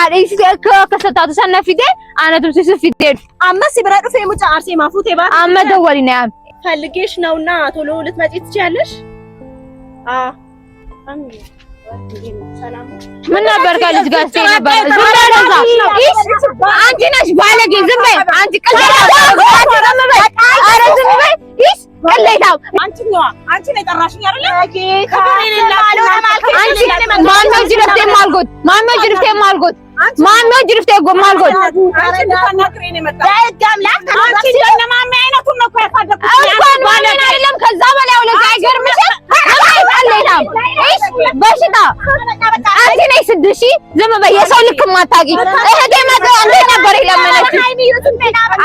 Haadha isii akka taatu sana fidee ana tumsiisuuf fidee dhufe. Amma si bira dhufee mucaa Arseemaa fuutee baate. Amma dawwali na yaame. ፈልጌሽ ነውና ቶሎ ልትመጪ ትችያለሽ? አዎ። ምን ነበር ከልጅ ጋር ስትይ ነበር? ዝም በይ ለዛ። አንቺ ነሽ ባለጌ። ዝም በይ አንቺ ቅሌታም። ዝም በይ። ኧረ ዝም በይ። ይሽ ቅሌታም። አንቺ ነዋ፣ አንቺ ነው የጠራሽኝ አይደለ? አንቺ ማነው ጅርፍቴ ማልጎት? ማነው ጅርፍቴ ማልጎት? ማነው ጅርፍቴ ማልጎት? እንኳን ማመን አይደለም ከዛ በላይ ሁለት አይገርምሽም? ቅሌታም በሽታ አንቺ ነሽ ስድሽ። ዝም በይ። የሰው ልክ የማታውቂ እህቴ መጥቶ እንዴት ነበር የለመነችሽ?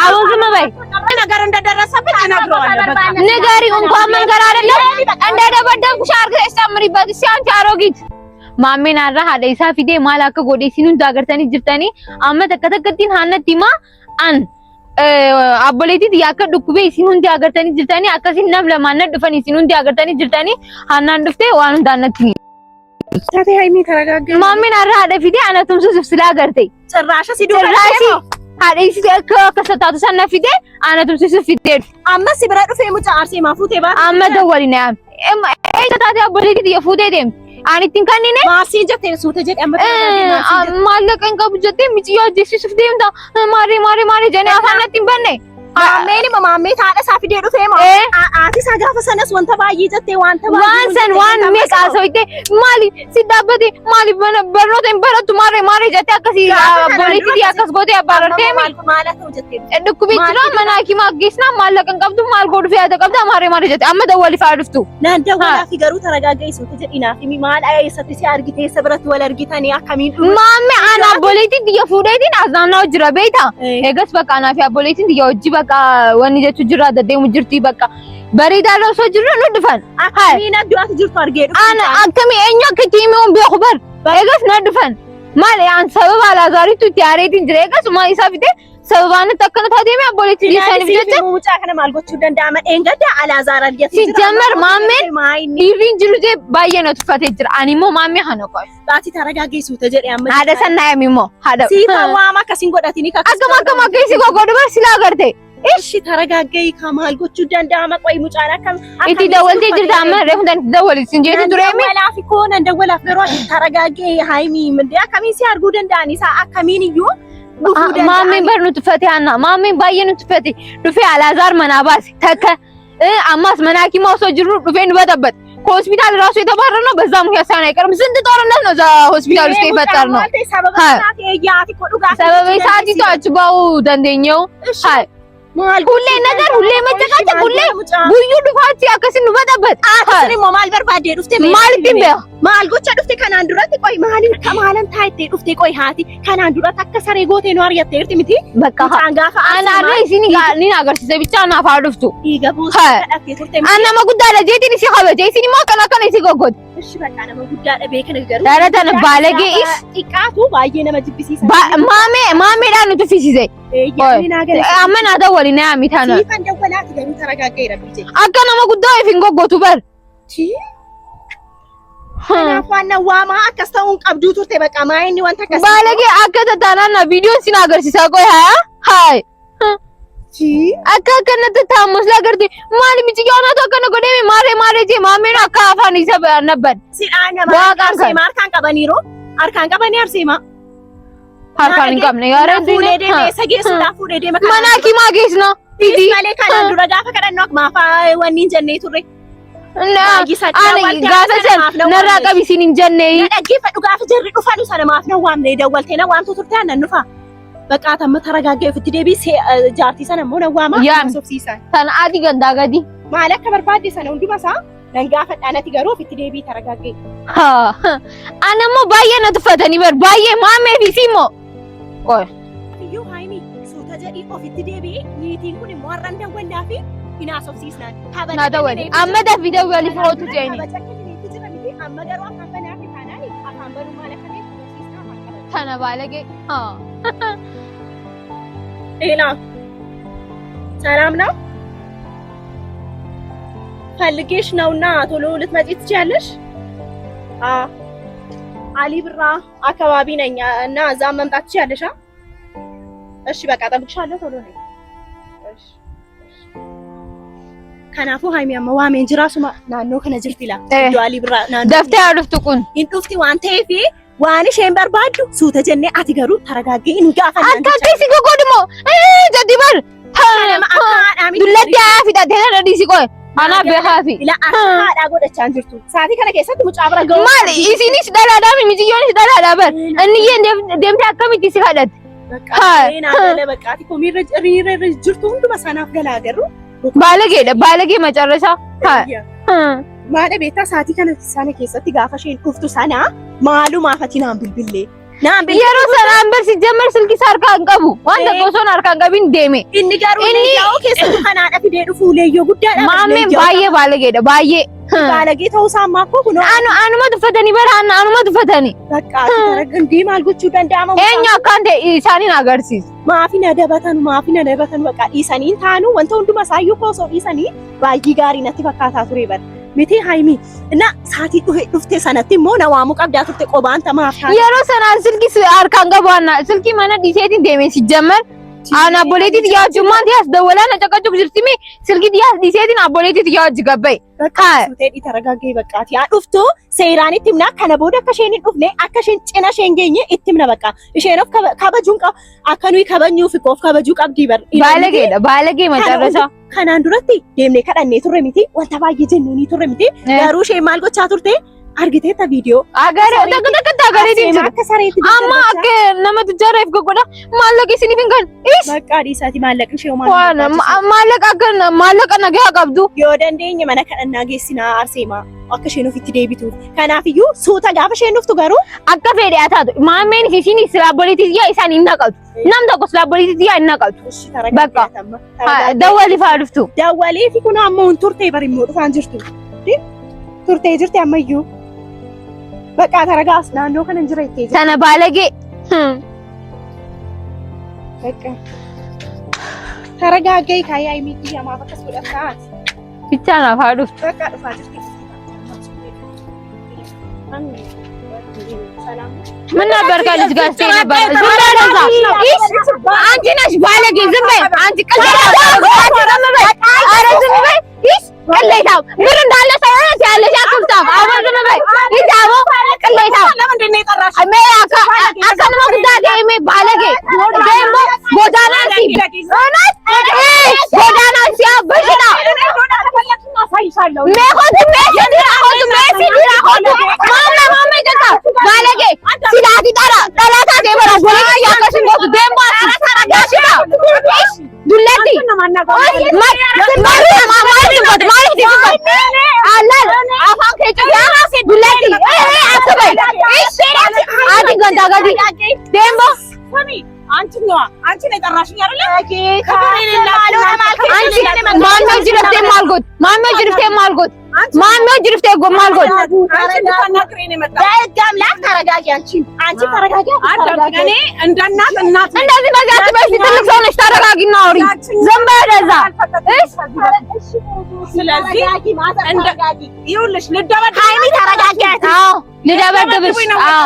አሁን ዝም በይ። ነገር እንደደረሰብኝ እነግረዋለሁ። በቃ ንገሪው። እንኳን መንገር አይደለም እንደደበደብኩሽ አድርገሽ ጨምሪበት። እሺ አንቺ አሮጊት Maammeen har'a haadha isaa fidee maal akka godhe isin hundi agartanii jirtanii amma takka takkattiin haannatti himaa an abboleettii tiyya akka dhukkubee isin hundi agartanii jirtanii akkasiin nam lamaan na dhufan isin hundi agartanii jirtanii haannaan dhuftee waan hundaan natti himi. ታቴ ሃይሚ ተረጋጋ። Maammeen har'a haadha fidee ana tumsuuf silaa agarte. ጭራሽ ሲዱ Cirraashi haadha isii akka taatu sana fidee ana tumsiisuuf fidee dhufe. Amma si bira dhufee mucaa Arseemaa fuutee baate. Amma dawwali na yaame. Eessa taatee abboleettii tiyya fuutee deemte? Ani ittiin kannine Maasiin jettee suute jedhe amma maallaqa hin qabu jettee miiciyyoo ajjeesisuuf deemta. Maarree maarree maarree jedhanii afaan natti hin banne. Maammeen immoo maammee haadha isaa fidee dhufee moo haati isaa gaafa sanas wanta baay'ee jettee wanta baay'ee Waan san waan meeqa haasawite maali si dhaabbate maali barnoota hin barattu maarree maarree jettee akkasii obboleettii tiyya akkas gootee abbaarartee maal ta'u jettee dhukkubii jira mana hakiimaa geessina maallaqa hin qabdu maal godhu yaada qabda maarree maarree jettee amma dawwali fa'aa dhuftu. Naan dawwalaa fi garuu taragaagga suute jedhi naaf himi maal eessatti si argite eessa biratti wal argitanii akkamiin dhufu? Maammee ana obboleettii tiyya fuudheetiin as naanna'u jira beektaa? Eegas bakka anaa fi obboleettiin tiyya hojii bakka wanni jechu jira deddeemu jirti bakka bareedaa irra osoo jirru nu dhufan. Akkamiin adduu ati jirtu argee dhufu? Ana akkamii eenyu akka itti himuun beeku bar. Eegas na dhufan. Maali an sababa Alaazaariitu itti aareetiin jira. Eegas maal isaa fide sababaan itti akkana taateemi obboleettii tiyya saniif jecha. Mucaa kana maal gochuu danda'ama? Dheengadda Alaazaar argate jira. Sijjamar maammeen dhiirri hin jiru jee baay'ee na tuffatee jira. Ani immoo maammee kana qofa. Baati taragaagee suute jedhe amma. Haadha san na yaami immoo. Haadha. Siifan waama akkasiin godhatini Akkam akkam akka isii gogodhu bar silaa agarte. እሺ ተረጋጋይ ከማል gochuu danda'ama? ቆይ mucaan akkam Itti dawwaltee jirta amma reefu tan itti dawwali sin jeetu tureemi. Dawwalaaf koo nan dawwalaaf garuu ati taragaagee Haayimi mindee akkamiin si arguu danda'an isaa akkamiin iyyuu dhufuu danda'an? Maammeen bar nu tuffate Hanna. Maammeen baay'ee nu tuffate. Dhufee Alaazaar manaa baase takka ammas mana hakiimaa osoo jirru dhufee nu batabbate. ከሆስፒታል ራሱ የተባረር ነው በዛ ምክንያት ሳይሆን አይቀርም። ስንት ጦርነት ነው እዛ ሆስፒታል ውስጥ የፈጠር ነው። ሰበበ ሰዓቲቱ አችባው dandeenyeው ሀይ ሁሌ ነገር ሁሌ መጨቃጨቅ ሁሌ ጉዩ ዱፋቲ akkasiin nu batabbate. Akkasumas immoo maal barbaadee dhufte? Maalitti hin beeku? Maal gocha dhufte kanaan duratti? Qoy maaliin kamaalan taayittee dhufte? Qoy haati kanaan duratti akka saree gootee nu ari'atteerti miti? Bakka Mucaan gaafa ana har'a isin ni agarsiisa bichaa naaf haa dhuftu. Dhiiga buusee kadhattee turte. An nama guddaadha jeetiin isii kabaje isin immoo akkana akkana isii goggote. Ishi bakka nama guddaadha beekana garuu. Dara tana baalagee is Xiqqaatu baay'ee nama jibbisiisa. Maamee maameedhaan nu tuffisiise. Yaadni naa gala. Amma naa dawwali na yaami tana. Siifan dawwalaati garuu taragaagee rabbi jedhe. Akka nama guddaa if hin goggotu bar. Kanaaf waan waamaa akkas ta'uun qabduu turte bakka maa inni wanta akkas. Baalagee akka tattaanaan na viidiyoon sin agarsiisaa qoy haa haay. Akka akkanatti taa'amus lagarte maali michiyyoo naatu akkana godhee maaree maaree jee maameen akka afaan isa nabban. Sidhaan nama Waaqaan kan. Arseemaa harkaan qabaniiru. Harkaan qabanii Arseemaa. Harkaan hin qabne yaara Fuudhee deemee eessa geessuudhaaf fuudhee deema. Mana hakiimaa geessina. Fidi malee kanaan dura gaafa kadhannu akkuma afaan wanni hin jennee turre. Ani gaafa san narraa qabi siin hin jenne. Na dhaggeeffadhu gaafa jarri dhufanu sana maaf na waamne dawwaltee na waamtu turte aannan dhufa. Bakka amma taragaagee ofitti deebii jaartii sana immoo na waama. Yaami. Sobsiisan. Tan ati gandaa gadi. Maal akka barbaadde sana hunduma isaa nan gaafadha nati garuu ofitti deebii taragaagee. Ana immoo baay'ee na tuffatanii bar baay'ee maamee fi siimmoo. Qoy. Iyyuu Haayimi suuta jedhii ofitti deebi'i niitiin kun immoo har'an dawwallaa fi hin haasofsiisnaan. Na dawwali. Amma dafii dawwali footu jeeni. Kabaja kennineetu jira miti amma garuu afaan banaa fi taanaan afaan banuu maal akka ta'e haasofsiisnaa afaan qabata. Tana baalagee. ሌላ ሰላም ነው? ፈልጌሽ ነውና ቶሎ ልትመጪ ትችያለሽ? አዎ። አሊ ብራ አካባቢ ነኝ እና እዛ መምጣት ትችያለሽ? እሺ በቃ እጠብቅሻለሁ። ቶሎ ነይ። እሺ Kanaafuu Haayimi amma waameen jira suma naannoo kana jirti laa. Iddoo Alii Birraa naannoo. Daftee haa dhuftu kun. Hin dhufti waan ta'eef waan isheen barbaaddu suuta jennee ati garuu taragaaggee hin gaafanna. Akka akkasii gogodhumoo jedhi bar. Dullatti haa fixatee na dhiisi qoy. Anaa beekaafi. Ila akka haadhaa godhachaa jirtu. Sa'aatii kana keessatti mucaa bira ga'uu. Maali isinis dhalaadhaa mitiyyoonis dhalaadhaa bar. Inni deemtee akkamitti si kadhatti? Bakka ati komiirra jirtu hunduma sanaaf galaa garuu. Baalageedha baalagee መጨረሻ. Maadha beektaa sa'aatii kana sana keessatti gaafa isheen dhuftu sana maalumaaf ati naan bilbillee. Naan bilbillee. Yeroo sanaan bar ሲጀመር silkii isaa harkaa hin qabu. Waan tokko osoo harkaa hin qabin deeme. Inni garuu leeyyoo keessattuu kanaadha fidee dhufuu leeyyoo guddaadha. Maammeen baay'ee baalageedha baay'ee. Baalagee ta'uu isaa ammaa koo kunoo. Anuma tuffatanii bara anuma tuffatanii. Bakka ati maal gochuu danda'ama? Eenyu akkaan ta'e isaaniin agarsiisa. Maafi na dabatan maafi na dabatan bakka dhiisanii taanu wanta hunduma isaayyuu koo osoo dhiisanii baay'ee gaarii natti fakkaataa ture bara. Miti Haayimi እና sa'aatii dhufte sanatti immoo na waamuu qabdaa turte qobaan tamaaf taate. Yeroo sanaan silkii harkaan qabu anna silkii mana dhiiseetiin deeme ሲጀመር Ana obboleettii xiyyaa wajjummaan xiyyaas dawwalaa na caqachuuf jirti mi silkii xiyyaas dhiiseetiin obboleettii xiyyaa wajji gabbaye. Suutee taragaggee bakkaati. Yaa dhuftu seeraan itti himna kana booda akka isheen hin dhufne akka isheen cina isheen geenye itti himna bakka. Isheen of kabajuun qaba akka nuyi kabajnuuf of kabajuu qabdii bar. Baalageedha baalagee macarrasa. Kanaan duratti deemnee kadhannee turre miti wanta baay'ee jennee turre miti garuu isheen maal gochaa turte argiteetta viidiyoo. Agaree takka takkatti agareetiin jiru. Akka sareetti Amma akka nama tujjaara godha maallaqa isiniif hin kennu. Is Bakka dhiisaati maallaqni ishee homaa waan maallaqa akka maallaqa nagaa qabdu. Yoo dandeenye mana kadhannaa geessinaa Arseemaa akka isheen ofitti deebituuf. Kanaafiyyuu suuta gaafa isheen dhuftu garuu Akka fedhe haa taatu maammeen isiin silaa obboleettii isaan hin naqatu. Nam tokko silaa obboleettii hin naqatu. Bakka. Dawwalii fa'aa dhuftu. Dawwalee fi kun ammoo hin turtee bari immoo dhufaan jirtu. Turtee jirti ammayyuu. Bakka taragaas naannoo kana hin jira ittee jirti. Sana baalagee. Bakka. Taragaagee kaayaa miti amaaf akkas godhataa. Bichaa naaf haa dhuftu. Bakka dhufaa jirti. ምን ነበር ከልጅ ጋር ስትይ ነበር? ዝም በይ ወደዛ። ኢሽ አንቺ ነሽ ባለጌ። ዝም በይ አንቺ ቅሌታም። ዝም በይ። ኧረ ዝም በይ። ኢሽ ቅሌታም ብር እንዳለ ሰው ሆነሽ ያለሽ አክፍታም። አቦ ዝም በይ። ኢሽ አቦ ቅሌታም። ለምንድን ነው የጠራሽ? ሜ አካ አካንማ ጉዳ ደሜ ባለጌ ደሞ ጎዳና ሲ እውነት ጎዳና ሲ በሽታ ሜኮቱ ሜሲ ዲራ ኮቱ ሜሲ ዲራ ኮቱ ማሜ ማሜ ጀታ ባለጌ ሲላቲ ጠራ ጠላታ ደበራ ጎለጋ ያከሽን ጎቱ ደሞ ያሽታ እሽ ዱለቲ አላል አፋን ከጭ ዱለቲ አትበይ እሽ አዲ ገንዳ ገዲ ደሞ አንቺ ነዋ አንቺ ነው የጠራሽኝ አይደለ? አንቺ ማነው ጅረፍቴ ማልጎት ማነው ጅረፍቴ ማልጎት ማነው ጅረፍቴ ማልጎት በሕግ አምላክ ተረጋጊ። አንቺ አንቺ ተረጋጊ። እኔ እንደ እናት እናት እንደዚህ በዚህ አትበይ። ትልቅ ሰው ነሽ፣ ተረጋጊና አውሪ። ዝም በይ ወደዛ። እሺ ስለዚህ ይኸውልሽ ልደበድብ ሃይሚ ተረጋጊ። አዎ ልደበድብሽ። አዎ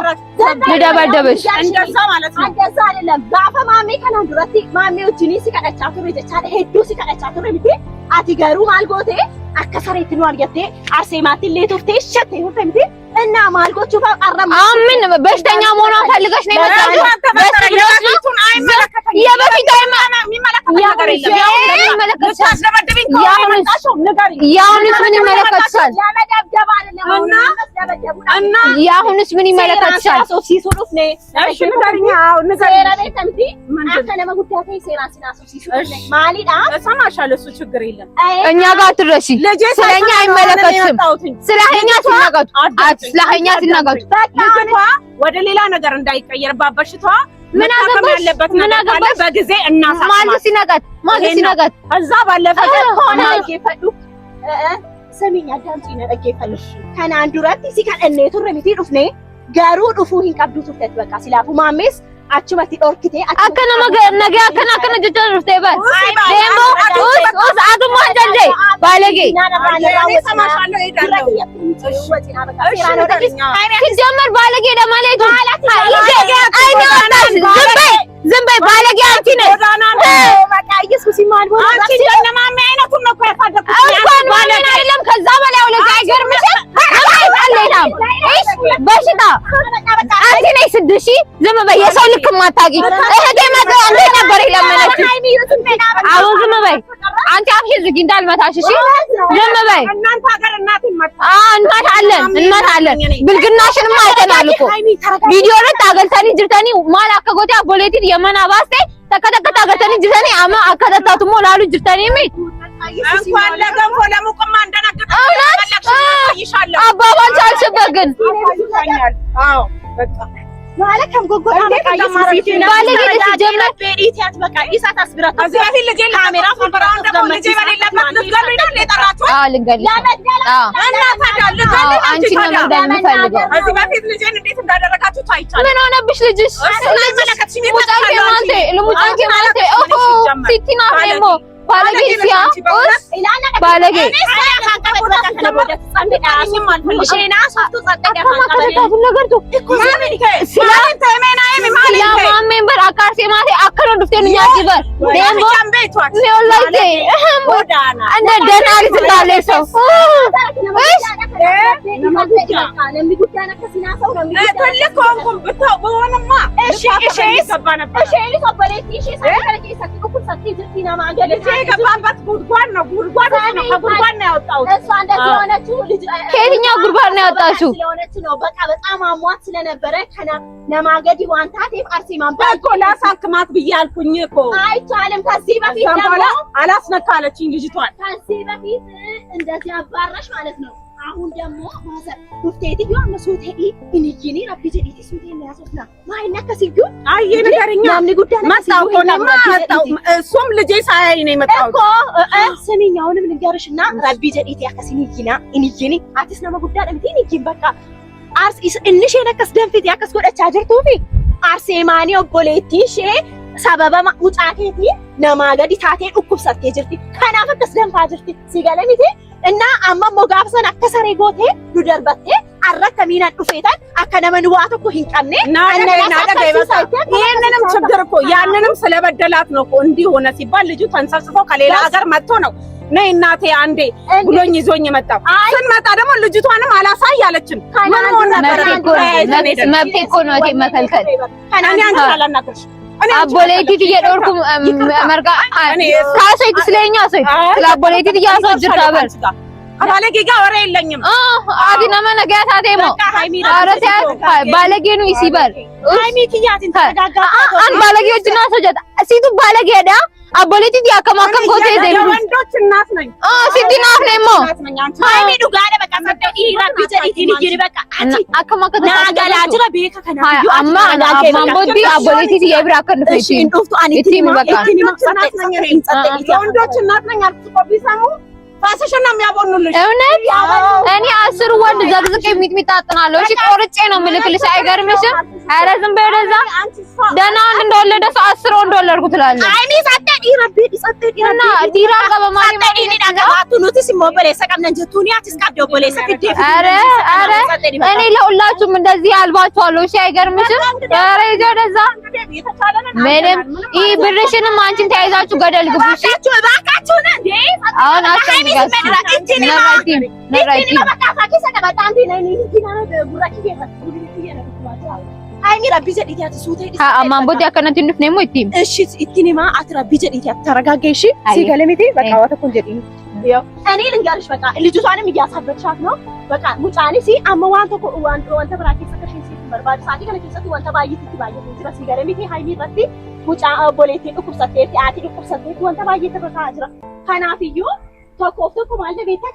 ልደበድብሽ። እንደዛ ማለት ነው። እንደዛ አይደለም። gaafa maammee kanaan duratti maammee wajjinii si kadhachaa turre jechaadha. Hedduu si kadhachaa turre miti. Ati garuu maal goote akka sareetti nu argattee Arseemaatti illee turtee shattee turte miti. እና maal gochuuf arraba አሁን ምን በሽተኛ መሆኗን ፈልገሽ ነው የመጣሽው? የበፊት የአሁንስ ምን ይመለከትሻል? የአሁንስ ምን ይመለከትሻል? እሰማሻለሁ። እሱ ችግር የለም። እኛ ጋር አትድረሺ። ስለኛ አይመለከትሽም። ስለኛ ሲናገቱ ስለኛ ሲናገቱ ልጅቷ ወደ ሌላ ነገር እንዳይቀየርባት በሽታዋ ምን አገባሽ? ያለበት ምን ነገር ካለ አገባሽ? በጊዜ እናሳክማት። ማን ሲነጋት ማን ሲነጋት ከዛ ባለፈ ግን ሆነ ስሚኝ አዳምጪኝ dhaggeeffadhu. Kanaan duratti si kadhannee turre miti dhufnee garuu dhufuu hin qabdu turtetti bakka silaafuu maammees Achumatti dhorkitee Akka nama nagee akkana akkana jechaa dhuftee bar. Deemoo us us atummaan jalde ባለጌ። ሲጀመር ባለጌ ለማለቱ አይኔ ወጣሽ። ዝም በይ ዝም በይ ባለጌ አንቺ ነሽ። እንኳን ማመን አይደለም ከዛ በላይ ሁለት አይገርምሽም? ሌላም በሽታ አንቺ ነሽ ስድሽ። ዝም በይ የሰው ልክ የማታውቂ እህቴ መጥቶ እንዴት ነበር የለመነችው? አሁን ዝም በይ አንቺ አፍሽን ዝጊ እንዳልመታሽ። እሺ ዝም በይ። እንመታለን እንመታለን። ብልግናሽንማ አይተናል እኮ ቪዲዮ irratti agartanii jirtanii maal akka goote obboleettiin yemanaa baaste takka takkatti agartanii jirtanii amma akka tattaatu immoo ilaaluu jirtanii mi እንኳን ለገንፎ ለሙቅማ እንደነግጥ አባባል ቻልሽበት ግን አዎ በቃ ባለጌ ሲጀመር ልንገልሽ አንቺን ነው መግደል የምፈልገው። ምን ሆነብሽ ልጅሽ? ሲቲና ሞ ባለጌ ሲያ ኡስ ባለጌ እንደ ደህና ልጅ እንዳለ ሰው የገባበት ጉድጓድ ነው። ጉድጓድ ነው። ከጉድጓድ ነው ያወጣሁት። እሷ እንደዚህ የሆነችው ልጅ ከየትኛው ጉድጓድ ነው ያወጣችው? ስለሆነች ነው። በቃ በጣም አሟት ስለነበረ ከና ለማገዲ ዋንታት አርሴማን እኮ ላሳክማት ብዬ አልኩኝ እኮ አይቻልም። ከዚህ በፊት ደግሞ አላስነካ አለችኝ ልጅቷን። ከዚህ በፊት እንደዚህ አባረሽ ማለት ነው። አሁን ደግሞ ማዘር ዱፍቴትዮ አመሱቴ ኢንጂኒ ረቢ ጀዲቲ ሱቴ ያሶፍና ማይና ከሲዩ አይ ንገሪኛ ናምኒ ጉዳይ መጣሁ እኮ እኔማ መጣሁ። እሱም ልጄ ሳያይ ነው የመጣሁት እኮ። ስሚኝ አሁንም ልንገርሽና ረቢ ጀዲቲ አከሲኒ ጊና ኢንጂኒ አቲስ ነመ ጉዳይ ለምቲ ኢንጂን በቃ አርስ እንሽ ነከስ ደንፊት ያከስ ጎደቻ ጅርቱፊ አርሴማኒ obboleettii ishee sababa mucaa keetiin namaa gadi taatee dhukkubsattee jirti. Kanaaf akkas danfaa jirti. Si gala miti? እና amma immoo gaafa sana akka saree gootee nu darbattee har'a akkamiinaan dhufeetan akka nama nu waa tokko hin qabne ይሄንንም ችግር እኮ ያንንም ስለበደላት ነው እኮ እንዲህ ሆነ ሲባል ልጁ ተንሰብስቦ ከሌላ ሀገር መጥቶ ነው ነይ እናቴ አንዴ ብሎኝ ይዞኝ የመጣው። ስንመጣ ደግሞ ልጅቷንም አላሳይ አለችን። ምን ሆነ ነበር? መብቴ እኮ ነው እቴ መከልከል። እኔ አንቺን አላናግርሽም። Abboleettii tiyya dhorku marga kaasoyti ስለኛ soyti ስለ abboleettii tiyya haasoo jirta bar ከባለጌ ጋር ወሬ የለኝም። ati nama nagaa taatee moo ኧረ ተያት ባለጌ ነው ይሲ በር አን ባለጌዎች እና ሰው ጀታ ሲቱ ባለጌ ዳ abboleettii tiyya akkam akkam gootee deemu የወንዶች እናት ነኝ። sitti naaf ne immoo Haaymi dhugaadha bakka sadda rabbi jedhiitiin ijji bakka ati akkam akka naa galaa jira beeka kanaaf amma ammaan booddee abboleettii tiyya bira akka hin እሺ dhufne እንደፍቱ ani itti himi bakka የወንዶች እናት ነኝ አልኩሽ እኮ ቢሰሙ ራስሽን ነው የሚያቦኑልሽ። እውነት እኔ 10 ወንድ ዘቅዝቄ ሚጥሚጣ አጥናለሁ። እሺ ቆርጬ ነው የምልክልሽ። አይገርምሽም? ኧረ ዝም በይ ወደዛ። ደህና ወንድ እንደወለደ ሰው 10 ወንድ ወለድኩ ትላለች። Haaymi sadda rabbi sadda እና ዲራ ቀበማሪ nutis immoo obboleessa qabnan jettuuni atis qabdi obboleessa fiddee ኧረ ኧረ እኔ ለሁላችሁም እንደዚህ አልባችኋለሁ። እሺ አይገርምሽም? ኧረ ሂጂ ወደዛ። ምንም ይህ ብርሽንም አንቺም ተያይዛችሁ ገደል ግቡ። እሺ እባካችሁን እንዴ አሁን አስፈልጋችሁ ammaan booddee akkanatti hin dhufne immoo ittiin እሺ ittiin himaa ati rabbii jedhiiti ati ተረጋጋ። እሺ ሲገለ miti በቃ ወተኩን jedhiin እኔ ልንገርሽ በቃ ልጅቷንም እያሳበድሻት ነው። በቃ mucaanis amma waan tokko wanta biraa keessa akka isheen siif barbaadu sa'aatii kana keessatti wanta baay'eetti baay'atee jira. Si galee miti haayimii irratti mucaa obboleettiin dhukkubsatteetti haati dhukkubsatteetti wanta baay'eetti irra ta'aa jira. Kanaafiyyuu tokkoof tokko maal beektaa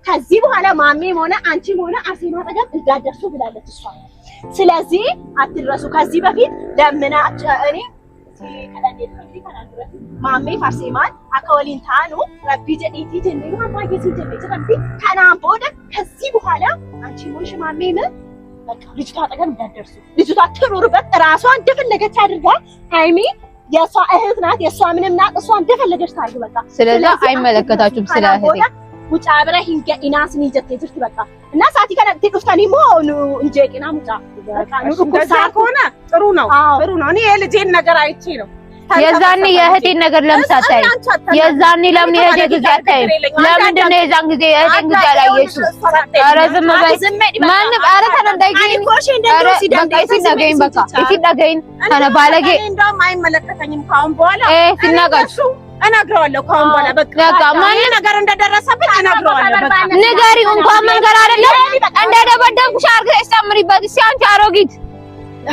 ከዚህ በኋላ ማሜም ሆነ አንቺም ሆነ አርሴማ አጠገብ እንዳትደርሱ ብላለች እሷ። ስለዚህ አትድረሱ። ከዚህ በፊት ለምና እኔ ማሜ ፋርሴማን akka waliin taanu rabbii jedhiitii jennee waan baay'ee siin jennee jirra miti. Kanaan booda ከዚህ በኋላ አንቺም ሆንሽ ማሜም በቃ ልጅቷ አጠገብ እንዳትደርሱ። ልጅቷ ትኑርበት፣ እራሷ እንደፈለገች አድርጋ። ሃይሚ የእሷ እህት ናት፣ የእሷ ምንም ናት። እሷ እንደፈለገች ታድርግ በቃ። ስለዛ አይመለከታችሁም ስለ እህቴ። Mucaa bira hin ga'inaa sinii jettee jirti በቃ። እና sa'aatii kanatti dhuftanii immoo nu hin jeeqinaa mucaa በቃ nu እንደዛ dhukkubsaa ከሆነ ጥሩ ነው፣ ጥሩ ነው። እኔ የልጄን ነገር አይቼ ነው። የዛኔ የእህቴን ነገር ለምን ሳታይ? የዛኔ ለምን የእህቴ ጊዜ አታይም? ለምንድን ነው የዛን ጊዜ የእህቴን ጊዜ አላየሽም? ኧረ ዝም በይ ማንም። ኧረ ተነዳይኝ። ኧረ በቃ isin dhagahin በቃ isin dhagahin kana ባለጌ። እንደውም አይመለከተኝም ከአሁን በኋላ። ሲናጋጭ እሱ እነግረዋለሁ ከአሁን በኋላ በቃ። በቃ ይሄ ማንም ነገር እንደደረሰብኝ እነግረዋለሁ በቃ። ንገሪው። እንኳን መንገር አይደለም እንደደበደብኩሽ አድርገሽ ጨምሪበት። እስኪ አንቺ አሮጊት።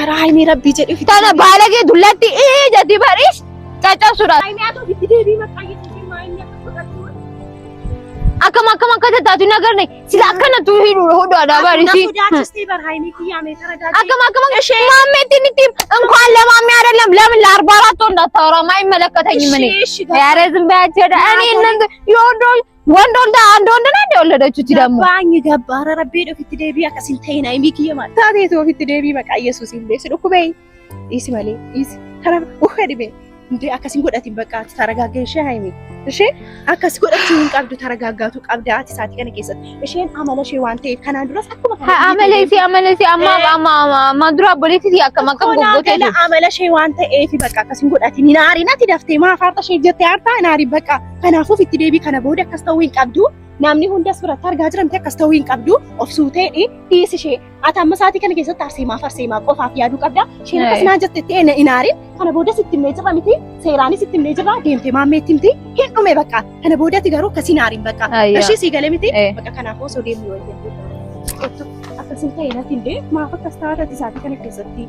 ኧረ ሃይሚ Rabbi jedhi ofitti tana ባለጌ dullatti jetti barish caccabsuudha. ሃይሚ ati ofitti deebii maqaa yesuusiin maa inni akka godhatu Akkam akkam akka tattaatu ነገር ነኝ sila akkanattu hidhu hodhaadha barishi. sodaachistee bar ሃይሚ kiyyaa ተረጋጊ። akkam akkam ማሜ ትንቲ እንኳን ለማሜ አይደለም ለምን ለ44 ወንድ አታወራም? አይመለከተኝም። እኔ እሺ ኧረ ዝም በያቸው። እኔ እናንተ የወንዶች ወንድ ወልዳ አንድ ወንድ ነው እንደ የወለደችው እቺ ደግሞ። ገባኝ ገባ። ኧረ Rabbi ofitti deebii akkas hin ta'in ሃይሚ kiyya maal taateetu ofitti deebii maqaa Yesuusiin bee si dhukkubee dhiisi malee dhiisi kana uffee dhibee እንዴ akkas hin godhatin በቃ ati ተረጋጋ። እሺ ሃይሚ እሺ akkas godhachuu hin qabdu ተረጋጋቱ qabda ati sa'aatii kana keessatti isheen amala ishee waan ta'eef kanaan duras akkuma kana amala isii amala isii amma amma amma dura obboleettii akkam akkam goggooteetu amala ishee waan ta'eef በቃ akkas hin godhatin hin aarin ati daftee maaf aarta ishee jettee aartaa hin aarin በቃ. Kanaafuu ofitti deebii kana booda akkas ta'uu hin qabdu. Namni hundas biratti argaa jiramte akkas ta'uu hin qabdu. Of suutee dhiisi ishee. Ati amma sa'aatii kana keessatti arseemaaf arseemaa qofaaf yaaduu qabda. Isheen akkas naan jettetti hin aarin. Kana booda sitti himnee jirra miti, seeraanis sitti himnee jirra, deemtee maammeetti himti hin dhume በቃ. Kana booda ati garuu akkas hin aarin በቃ. Ishee sii galee miti በቃ. Kanaafuu osoo deemnu wayya. Akkas hin ta'in ati illee maaf akkas taata ati sa'aatii kana keessatti?